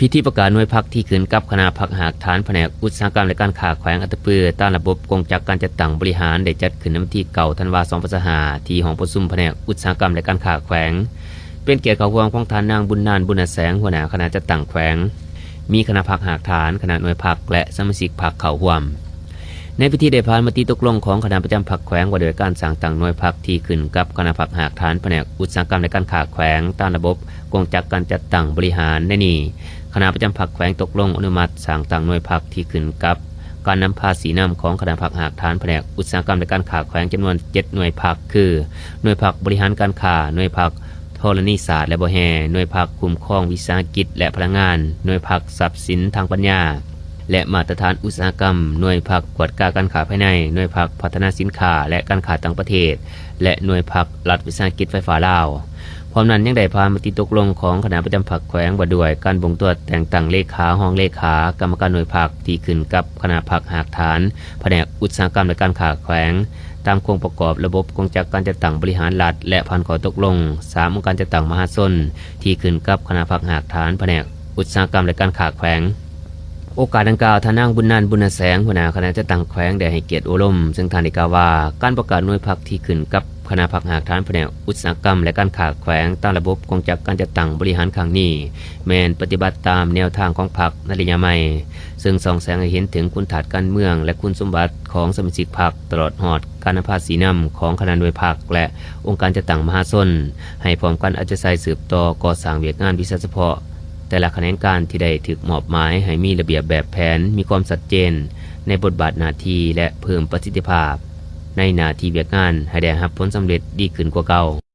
ພິທີປະກາດໜ່ວຍພັກທີ່ຂຶ້ນກັບຄະນະພັກຮາກຖານພະແນກອຸດສາຫະກຳ ແລະ ການຄ້າແຂວງອັດຕະປື ຕາມລະບົບກົງຈັກການຈັດຕັ້ງບໍລິຫານ ໄດ້ຈັດຂຶ້ນໃນວັນທີເກົ້າ ທັນວາ ສອງພັນຊາວຫ້າ ທີ່ຫ້ອງປະຊຸມພະແນກອຸດສາຫະກຳ ແລະ ການຄ້າແຂວງ. ເປັນກຽດເຂົ້າຮ່ວມຂອງທ່ານນາງ ບຸນນານ ບຸນນະແສງ ຫົວໜ້າຄະນະຈັດຕັ້ງແຂວງ, ມີຄະນະພັກຮາກຖານ, ຄະນະໜ່ວຍພັກ ແລະ ສະມາຊິກພັກເຂົ້າຮ່ວມ. ໃນພິທີໄດ້ຜ່ານມະຕິຕົກລົງຂອງຄະນະປະຈຳພັກແຂວງ ວ່າດ້ວຍການສ້າງຕັ້ງໜ່ວຍພັກທີ່ຂຶ້ນກັບຄະນະພັກຮາກຖານພະແນກອຸດສາຫະກຳ ແລະ ການຄ້າແຂວງ ຕາມລະບົບກົງຈັກການຈັດຕັ້ງບໍລິຫານ. ໃນນີ້ ຄະນະປະຈຳພັກແຂວງຕົກລົງອະນຸມັດສ້າງຕັ້ງໜ່ວຍພັກທີ່ຂຶ້ນກັບການນຳພາຊີ້ນຳຂອງຄະນະພັກຮາກຖານພະແນກອຸດສາຫະກຳ ແລະ ການຄ້າແຂວງ ຈຳນວນເຈັດໜ່ວຍພັກ ຄື ໜ່ວຍພັກບໍລິຫານການຄ້າ, ໜ່ວຍພັກ ທໍລະນີສາດ ແລະ ບໍ່ແຮ່, ໜ່ວຍພັກຄຸ້ມຄອງວິສາຫະກິດ ແລະ ພະລັງງານ, ໜ່ວຍພັກຊັບສິນທາງປັນຍາ ແລະ ມາດຕະຖານອຸດສາຫະກຳ, ໜ່ວຍພັກກວດກາການຄ້າພາຍໃນ, ໜ່ວຍພັກພັດທະນາສິນຄ້າ ແລະ ການຄ້າຕ່າງປະເທດ ແລະ ໜ່ວຍພັກລັດວິສາຫະກິດໄຟຟ້າລາວ. ພ້ອມນັ້ນຍັງໄດ້ຜ່ານມະຕິຕົກລົງຂອງຄະນະປະຈຳພັກແຂວງ ວ່າດ້ວຍການບົ່ງຕົວະແຕ່ງຕັ້ງເລຂາ, ຮອງເລຂາ, ກຳມະການໜ່ວຍພັກທີ່ຂຶ້ນກັບຄະນະພັກຮາກຖານພະແນກອຸດສາຫະກຳ ແລະ ການຄ້າແຂວງ ຕາມໂຄງປະກອບລະບົບກົງຈັກການຈັດຕັ້ງບໍລິຫານລັດ ແລະ ຜ່ານຂໍ້ຕົກລົງສາມອົງການຈັດຕັ້ງມະຫາຊົນ ທີ່ຂຶ້ນກັບຄະນະພັກຮາກຖານພະແນກອຸດສາຫະກຳ ແລະ ການຄ້າແຂວງ. ໂອກາດດັ່ງກ່າວ, ທ່ານນາງ ບຸນນານ ບຸນນະແສງ ຫົວໜ້າຄະນະຈັດຕັ້ງແຂວງ ໄດ້ໃຫ້ກຽດໂອ້ລົມ, ເຊິ່ງທ່ານໄດ້ກ່າວວ່າ ການປະກາດໜ່ວຍພັກທີ່ຂຶ້ນກັບຄະນະພັກຮາກຖານພະແນກອຸດສາຫະກຳ ແລະ ການຄ້າແຂວງ ຕາມລະບົບກົງຈັກການຈັດຕັ້ງບໍລິຫານຄັ້ງນີ້ ແມ່ນປະຕິບັດຕາມແນວທາງຂອງພັກໃນໄລຍະໃໝ່, ເຊິ່ງສ່ອງແສງໃຫ້ເຫັນເຖິງຄຸນທາດການເມືອງ ແລະ ຄຸນສົມບັດຂອງສະມາຊິກພັກ ຕະຫຼອດຮອດການນຳພາຊີ້ນຳຂອງຄະນະໜ່ວຍພັກ ແລະ ອົງການຈັດຕັ້ງມະຫາຊົນ ໃຫ້ພ້ອມກັນເອົາໃຈໃສ່ສືບຕໍ່ກໍ່ສ້າງວຽກງານວິຊາສະເພາະແຕ່ລະຂະແໜງການທີ່ໄດ້ຖືກມອບໝາຍໃຫ້ມີລະບຽບແບບແຜນ, ມີຄວາມຊັດເຈນໃນບົດບາດໜ້າທີ່ ແລະ ເພີ່ມປະສິດທິພາບໃນໜ້າທີ່ວຽກງານໃຫ້ໄດ້ຮັບຜົນສຳເລັດດີຂຶ້ນກວ່າເກົ່າ.